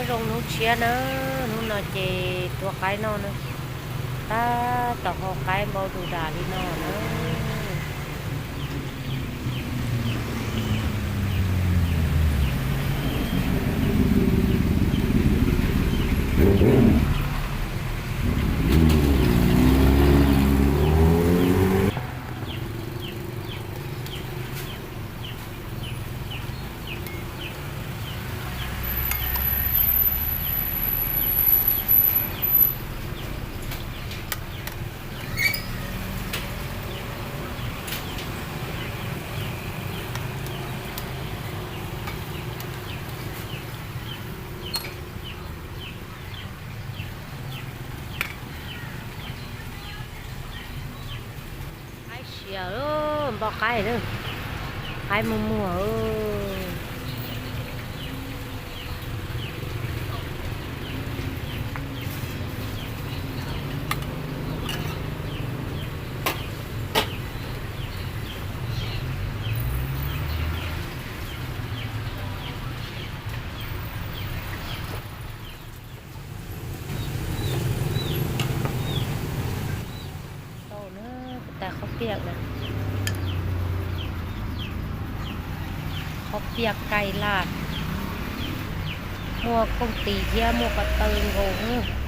ລົງນຸດເຊຍເນີ ນຸດນໍເຈຕົວໄກນໍເນີ ຕາຕະຫໍໄກບໍ່ດູດາລີນໍເນີ. ໄກເຊຍເດີ ບໍ່ໄກເດີ ໄກມົວໆເອີ. ໂຕເນີ ແຕ່ເຂົ້າປຽກນະ ເຂົ້າປຽກໄກ່ລາດ ມົວກົງຕີເຮຍ ມົວກະເຕີງໂອ.